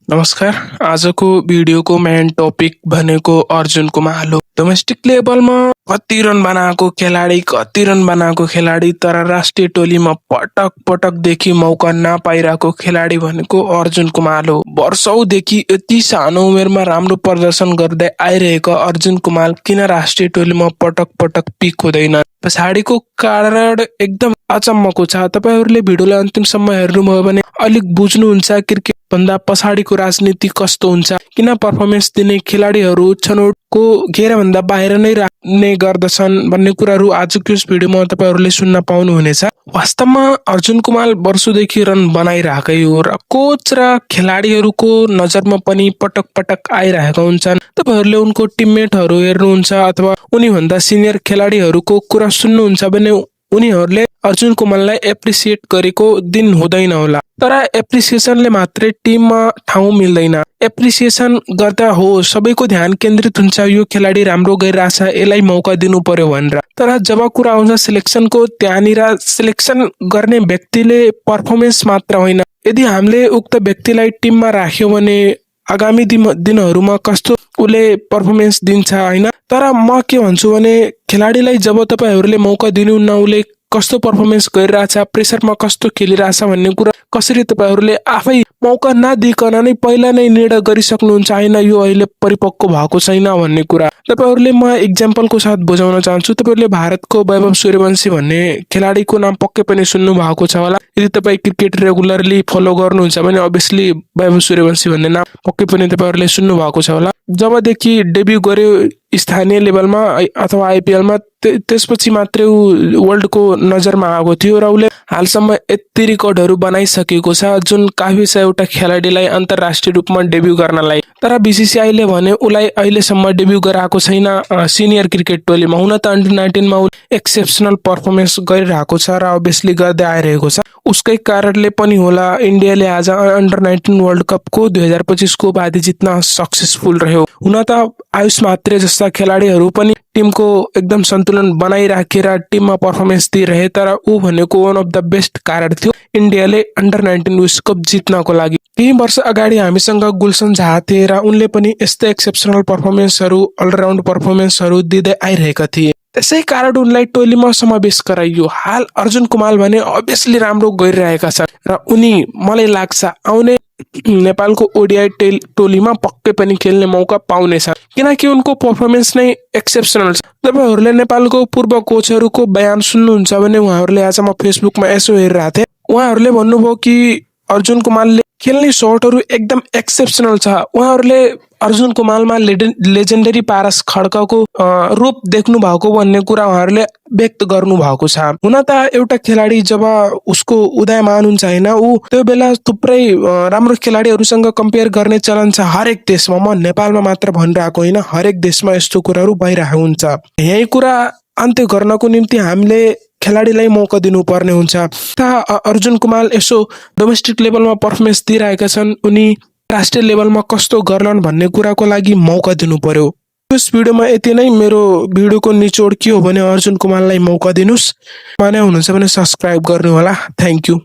नमस्कार। आजको भिडियोको main topic भनेको अर्जुन कुमाल हो। डोमेस्टिक लेभलमा कति रन बनाएको खेलाडी तर राष्ट्रिय टोलीमा पटक पटकदेखि मौका नपाइरहेको खेलाडी भनेको अर्जुन कुमाल हो। वर्षौंदेखि यति सानो उमेरमा राम्रो प्रदर्शन गर्दै आइरहेको अर्जुन कुमाल किन राष्ट्रिय टोलीमा पटक पटक पिक हुँदैन? पछाडिको कारण एकदम अचम्मको छ। तपाईहरुले भिडियोलाई अन्तिमसम्म हेर्नुभयो भने अलिक बुझ्नुहुन्छ क्रिकेट भन्दा पछाडिको राजनीति कस्तो हुन्छ, किन पर्फर्मेन्स दिने खेलाडीहरू छनौटको घेराभन्दा बाहिर नै राख्ने गर्दछन् भन्ने कुराहरू आजको यस भिडियोमा तपाईहरुले सुन्न पाउनुहुनेछ। वास्तवमा अर्जुन कुमाल वर्षौंदेखि रन बनाइरहेकै हो र कोच र खेलाडीहरूको नजरमा पनि पटक पटक आइरहेका हुन्छन्। तपाईहरुले उनको टिममेटहरू हेर्नुहुन्छ अथवा उनीभन्दा सिनियर खेलाडीहरूको कुरा सुन्नुहुन्छ भने उनीहरूले अर्जुन कुमाललाई एप्रिसिएट गरेको दिन हुँदैन होला। तर एप्रिसिएसनले मात्रै टिममा ठाउँ मिल्दैन। एप्रिसिएसन गर्दा हो सबैको ध्यान केन्द्रित हुन्छ यो खेलाडी राम्रो गरिरहेछ, यसलाई मौका दिनु पर्यो भनेर। तर जब कुरा आउँछ सिलेक्सनको, त्यहाँनिर सिलेक्सन गर्ने व्यक्तिले पर्फर्मेन्स मात्र होइन, यदि हामीले उक्त व्यक्तिलाई टिममा राख्यौं भने आगामी दिनहरूमा कस्तो उले पर्फर्मेन्स दिन्छ हैन। तर म के भन्छु भने खेलाडीलाई जब तपाईहरुले मौका दिनुहुन्न उले कस्तो पर्फर्मेन्स गरिरहेछ, प्रेसरमा कस्तो खेलिरहेछ भन्ने कुरा कसरी तपाईहरुले आफै मौका नदिकन नै पहिला नै निर्णय गरिसक्नुहुन्छ हैन यो अहिले परिपक्व भएको छैन भन्ने कुरा। तपाईहरुले म एक्जाम्पलको साथ बुझाउन चाहन्छु। तपाईहरुले भारतको वैभव सूर्यवंशी भन्ने खेलाडीको नाम पक्कै पनि सुन्नु भएको छ होला। यदि तपाई क्रिकेट रेगुलरली फलो गर्नुहुन्छ भने अभियसली वैभव सूर्यवंशी भन्ने नाम पक्कै पनि तपाईहरुले सुन्नु भएको छ होला। जबदेखि डेब्यु गर्यो स्थानीय लेभलमा अथवा आइपीएलमा त्यसपछि मात्रै ऊ वर्ल्डको नजरमा आएको थियो र उले हालसम्म यति रेकर्डहरू बनाइसकेको छ जुन काफी छ एउटा खेलाडीलाई अन्तर्राष्ट्रिय रूपमा डेब्यु गर्नलाई। तर बीसीसीआईले भने उलाई अहिलेसम्म डेब्यु गराएको छैन सिनियर क्रिकेट टोलीमा। हुन त अन्डर 19 मा एक्सेप्सनल पर्फर्मेन्स गरिरहेको छ र अभियसली गर्दै आइरहेको छ। उसकै कारणले पनि होला इन्डियाले आज अन्डर 19 वर्ल्ड कपको 2025 को उपाधि जित्न सक्सेसफुल रह्यो। हुन त आयुष मात्रे जस्ता खेलाडीहरू पनि टिमको एकदम सन्तुलन बनाइराखेर टिममा पर्फर्मेन्स दिइरहे, तर ऊ भनेको वान अफ द बेस्ट कारण थियो इन्डियाले अन्डर 19 विश्व कप जित्नको लागि। केही वर्ष अगाडि हामीसँग गुलसन झा थिए र उनले पनि यस्तै एक्सेप्सनल पर्फर्मेन्सहरू अलराउन्ड पर्फर्मेन्सहरू दिँदै आइरहेका थिए। त्यसै कारण उनलाई टोलीमा समावेश गराइयो। हाल अर्जुन कुमाल भने अभियसली राम्रो गरिरहेका छन् र उनी मलाई लाग्छ आउने नेपालको ओडीआई टोलीमा पक्कै पनि खेल्ने मौका पाउनेछ, किनकि उनको पर्फर्मेन्स नै एक्सेप्सनल छ। तपाईहरुले नेपालको पूर्व कोचहरूको बयान सुन्नुहुन्छ भने उहाँहरूले आज म फेसबुकमा यसो हेरिरहेको थिएँ, उहाँहरूले भन्नुभयो कि अर्जुन कुमालले खेल्ने शटहरू एकदम एक्सेप्सनल छ। उहाँहरूले अर्जुन कुमालमा लेजेन्डरी पारस खड्काको रूप देख्नु भएको भन्ने कुरा उहाँहरूले व्यक्त गर्नु भएको छ। हुन त एउटा खेलाडी जब उसको उदयमान हुन्छ हैन ऊ त्यो बेला थुप्रै राम्रो खेलाडीहरूसँग कम्पेयर गर्ने चलन छ हरेक देशमा। म नेपालमा मात्र भनिरहेको होइन, हरेक देशमा यस्तो कुराहरू भइरहेको हुन्छ। यही कुरा अन्त्य गर्नको निम्ति हामीले खेलाडीलाई मौका दिनुपर्ने हुन्छ। अर्जुन कुमाल यसो डोमेस्टिक लेभलमा पर्फर्मेन्स दिइरहेका छन्, उनी राष्ट्रिय लेभलमा कस्तो गर्लान् भन्ने कुराको लागि मौका दिनु पर्यो। यस भिडियोमा यति नै। मेरो भिडियोको निचोड के हो भने अर्जुन कुमाललाई मौका दिनुस्। माने हुनुहुन्छ भने सब्स्क्राइब गर्नु होला। Thank you.